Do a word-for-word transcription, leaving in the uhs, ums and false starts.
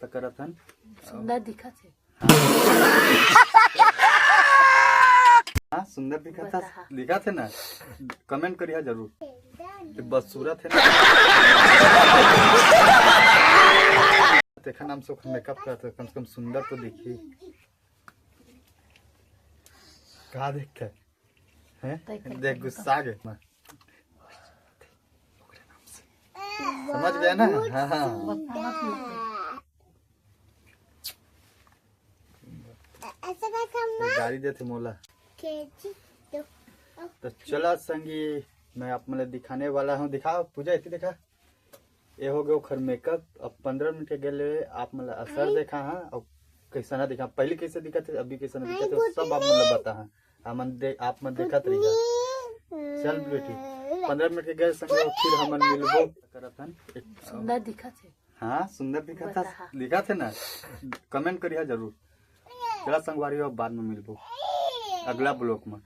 त करत हन। सुंदर दिखत हे। हाँ, सुंदर दिखत हे, बताहा। दिखत हे ना? कमेंट करिहा जरूर। ये बदसूरत हे ना? तेखर नाम से ओखर मेकअप करत हे, कम से कम सुंदर तो दिखही। का देख के? हैं? तै कर देख, के गुस्सा गे। समझ गया ना? हाँ, हाँ। ऐसा करके हम ये गाड़ी देथे मोला। खींची तो तो चला संगी, मैं आप मन ला दिखाने वाला हूँ। दिखा पूजा, इतनी दिखा। ये हो गया ओखर मेकअप। अब पंद्रह मिनट के गेले आप मन ला असर देखा हाँ, और कैसा ना दिखा, पहले कैसे दिखा थे, अभी कैसा ना दिखा थे, सब आप मन ला बता हाँ। हमन दे, आप मन देखत रहिहा। चल बेटी, पंद्रह मिनट के गए संगे, फिर हमन मिलबो। करत हन। सुंदर दिखत हे। हाँ, सुंदर दिखत बताहा। हे, दिखत हे ना? कमेंट करिहा जरूर। चला संगवारी हो, बाद में मिलबो अगला ब्लॉग में।